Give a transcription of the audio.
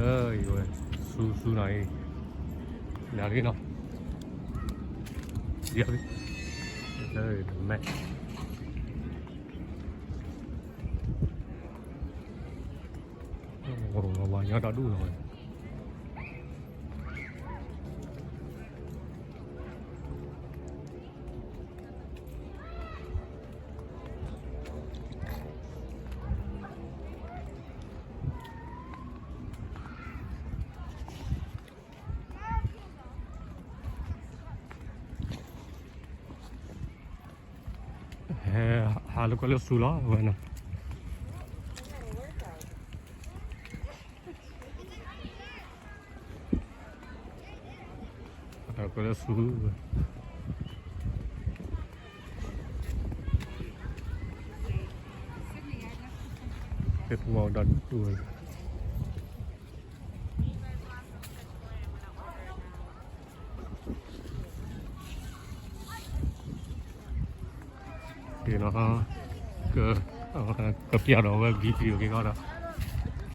အံၤဝဲ ဆူဆူနီၤအံၤ လၢအဂ့ၢ်နီၤ ယၤ လၢမဲာ် ဝၤညီတၢ်ဒူၣ်လီၤဝဲ ဟဲဟးလၢကွဲလၢဆူလီၤဝဲနီၤ ကွဲလၢဆူ ဟဲပူၤမၤဒီးဒူၣ်ဝဲ နီၤ က ကပျၢ်ဒီးဝဲ video က့ၤကီဒီး